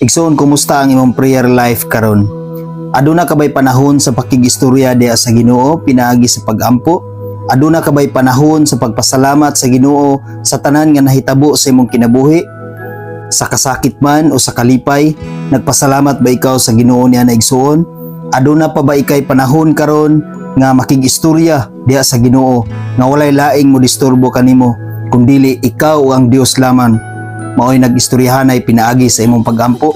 Igsoon, kumusta ang imong prayer life karon? Aduna ka bay panahon sa pakigistorya diha sa Ginoo pinaagi sa pagampo? Aduna ka bay panahon sa pagpasalamat sa Ginoo sa tanan nga nahitabo sa imong kinabuhi? Sa kasakit man o sa kalipay, nagpasalamat ba ikaw sa Ginoo niya na, igsoon? Aduna pa ba ikay panahon karon nga makigistorya diha sa Ginoo nga walay laing mo disturbo kanimo kundili ikaw ug ang Dios lamang maoy nag-istoryahanay pinaagi sa imong pagampo?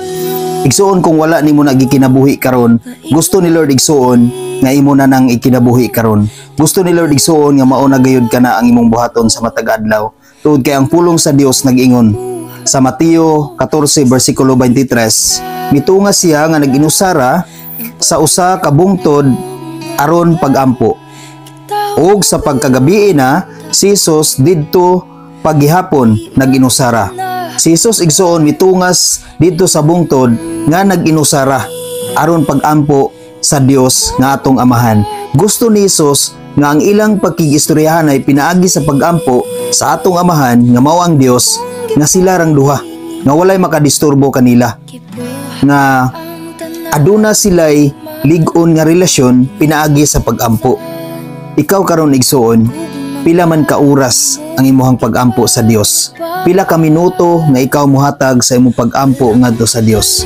Igsuon, kung wala nimo nagikinabuhi karon, gusto ni Lord, igsuon, nga imo na nang ikinabuhi karon. Gusto ni Lord, igsuon, nga mao na gayud kana ang imong buhaton sa matag adlaw. Tungod kay ang pulong sa Dios nag-ingon sa Mateo 14 bersikulo 23, mitunga siya nga nag-inusara sa usa ka bungtod aron pagampo. Ug sa pagkagabii na, si Jesus didto paghihapon nag-inusara. Si Jesus, igsuon, mitungas didto sa bungtod nga nag-inusara aron pagampo sa Dios nga atong Amahan. Gusto ni Jesus nga ang ilang pagkigistoryahan ay pinaagi sa pagampo sa atong Amahan nga mao ang Dios, nga sila rang duha, nga walay makadisturbo kanila, nga aduna sila'y lig-on nga relasyon pinaagi sa pagampo. Ikaw karon, igsuon, pila man ka oras ang imuhang pagampo sa Dios? Pila ka minuto nga ikaw muhatag sa imong pagampo ngadto sa Dios?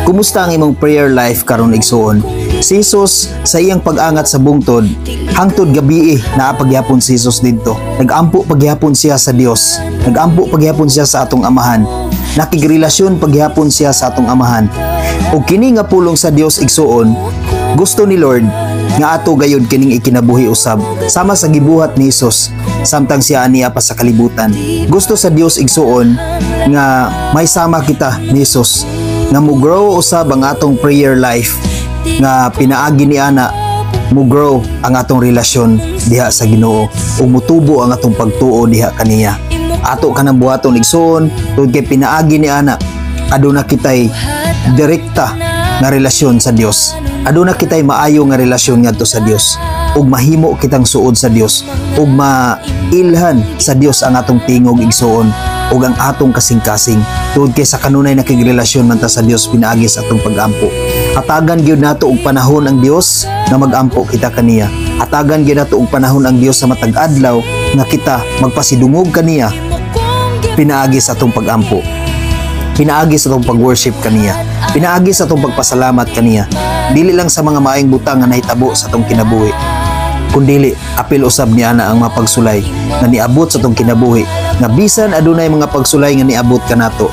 Kumusta ang imong prayer life karon, igsuon? Si Jesus sa iyang pag-angat sa bungtod, hangtod gabii naa pagyapon si Jesus didto. Nagampo pagyapon siya sa Dios. Nagampo pagyapon siya sa atong Amahan. Nakigrelasyon pagyapon siya sa atong Amahan. Ug kini nga pulong sa Dios, igsuon, gusto ni Lord nga ato gayud kining ikinabuhi usab sama sa gibuhat ni Jesus samtang siya aniya pa sa kalibutan. Gusto sa Dios, igsuon, nga may sama kita ni Jesus nga mo grow usab ang atong prayer life, nga pinaagi ni ana mo grow ang atong relasyon diha sa Ginoo ug mutubo ang atong pagtuo diha kaniya. Ato kanang buhaton, igsuon, tungod kay pinaagi ni ana aduna kitay direkta nga relasyon sa Dios. Aduna kitay maayo nga relasyon ngadto sa Dios ug mahimo kitang suod sa Dios ug mailhan sa Dios ang atong tingog, igsuon, ug ang atong kasing-kasing, tungod kay sa kanunay nakigrelasyon man ta sa Dios pinaagi sa atong pagampo. Hatagan gyud nato og panahon ang Dios nga magampo kita kaniya. Hatagan gyud nato og panahon ang Dios sa matag adlaw nga kita magpasidungog kaniya pinaagi sa atong pagampo, pinaagi sa atong pag-worship kaniya, pinaagi sa atong pagpasalamat kaniya, dili lang sa mga maayong butang nga nahitabo sa atong kinabuhi, kundili apil usab ni ana ang mga pagsulay nga niabot sa atong kinabuhi, nga bisan adunay mga pagsulay nga niabot kanato,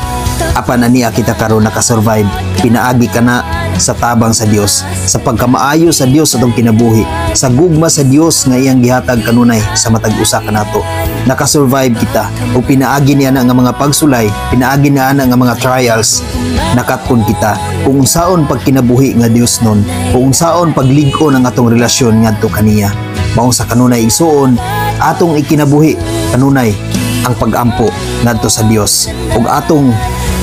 apan ania kita karon nakasurvive pinaagi kana sa tabang sa Dios, sa pagkamaayo sa Dios sa atong kinabuhi, sa gugma sa Dios nga iyang gihatag kanunay sa matag usa kanato. Nakasurvive kita ug pinaagi niya na nga mga pagsulay, pinaagi niya na nga mga trials, nakatpon kita kung unsaon pagkinabuhi nga Dios nun, kung unsaon paglig-on ang atong relasyon ngadto kaniya. Maong sa kanunay, igsuon, atong ikinabuhi kanunay ang pagampo ngadto sa Dios ug atong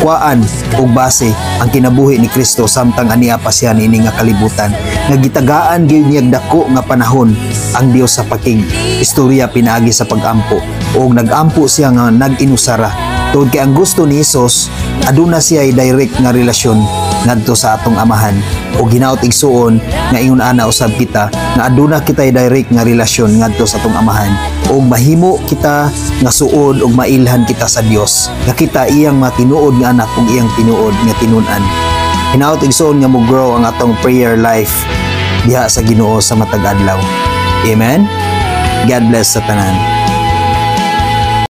kuhaan og base ang kinabuhi ni Kristo samtang ania pa siya niini nga kalibutan, nga gitagaan gyud niya dako nga panahon ang Dios sa pakig istorya pinaagi sa pagampo, ug nagampo siya nga nag-inusara tungod kay ang gusto ni Hesus, aduna siya direct nga relasyon ngadto sa atong Amahan. Ug hinaot, igsuon, nga ingon ana usab kita, nga aduna kitay direct nga relasyon ngadto sa atong Amahan ug mahimo kita nga suod ug mailhan kita sa Dios, nga kita iyang matinuod nga anak ug iyang tinuod nga tinun-an. Hinaot, igsuon, nga mo grow ang atong prayer life diha sa Ginoo sa matag adlaw. Amen. God bless sa tanan.